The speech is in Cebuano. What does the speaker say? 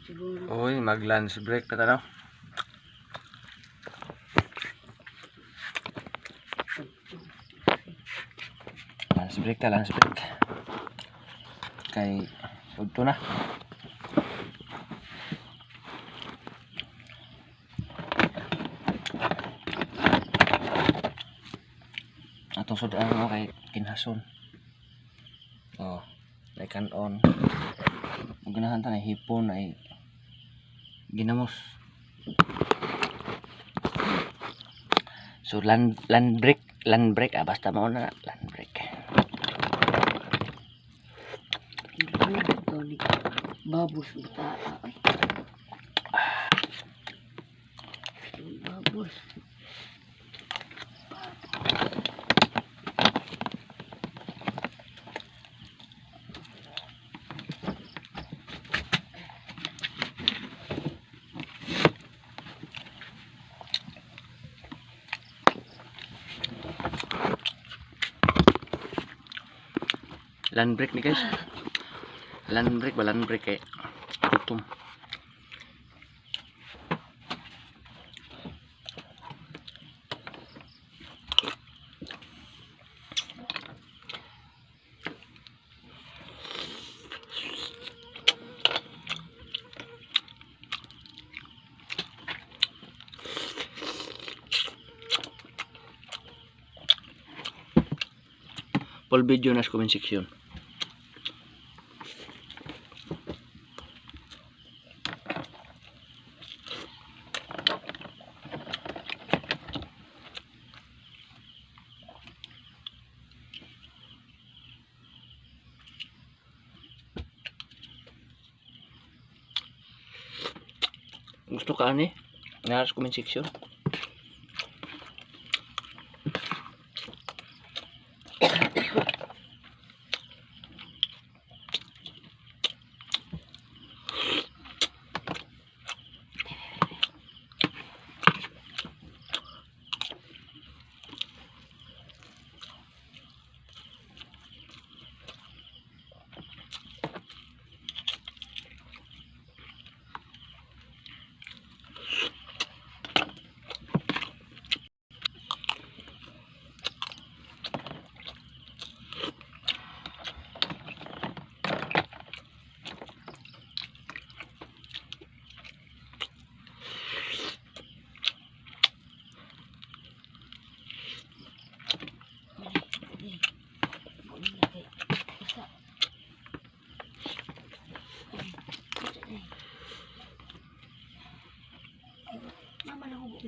Siguro. Uy, mag lunch break na tanaw. Lunch break ta, lunch break. Kay udto na. Atong sudan mo kay kinhason. Oh, may kanon. Ug ganahan ta na hipon ay ginamos. So land break, land break, ah, basta mao na land break. Ito ni babos buta ay. Babos. Land break ni guys. Land break ba, land break kay gutom. Full video na sa comment section. Gusto ka ani? Nara sa comment section. Mama na hubo.